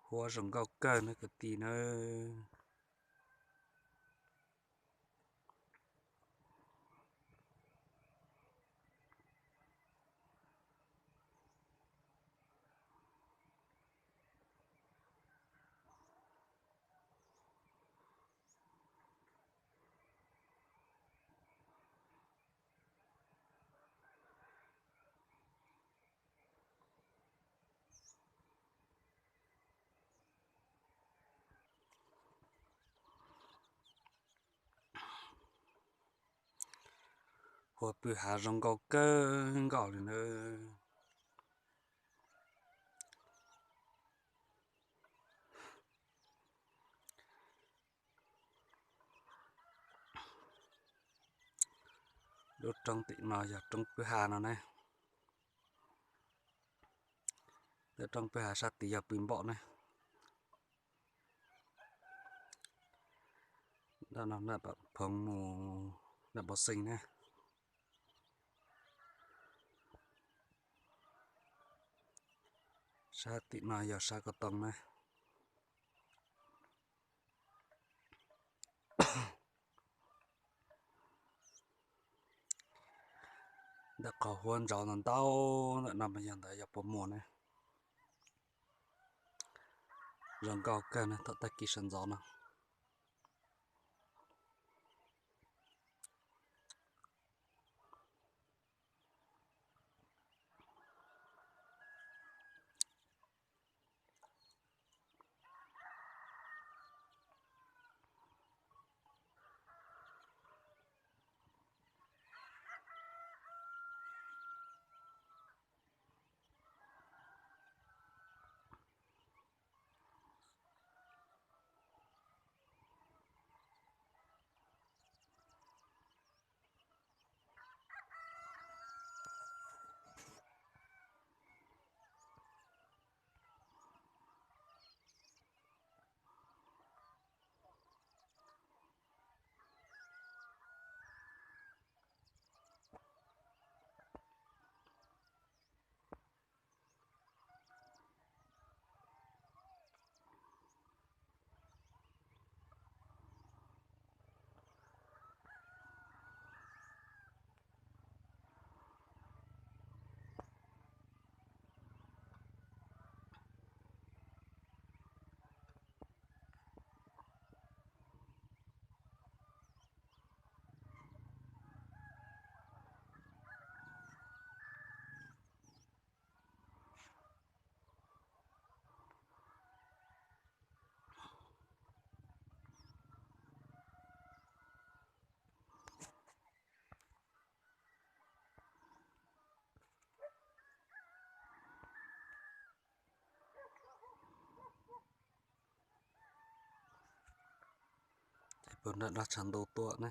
Huab zoo nkauj kawg na kwv tij na. Huab pw hav zoo nkauj kawg nkaus li na. Lub roob tim no yog roob pw hav no ne. Lub roob pw hav sab tid yog pw npaum ne. Nram no nram phoov mus nram npau xees ne. Sab tim no yog sab ko too ne. Ntawm qhov huab ntsaud ntau ntau ntawm no mas yog ntawd yog puas muag ne. Zoo nkauj kawg ne thaum tag kis sawv ntxov no. Ces puag nram no tshav ntuj tuaj ne.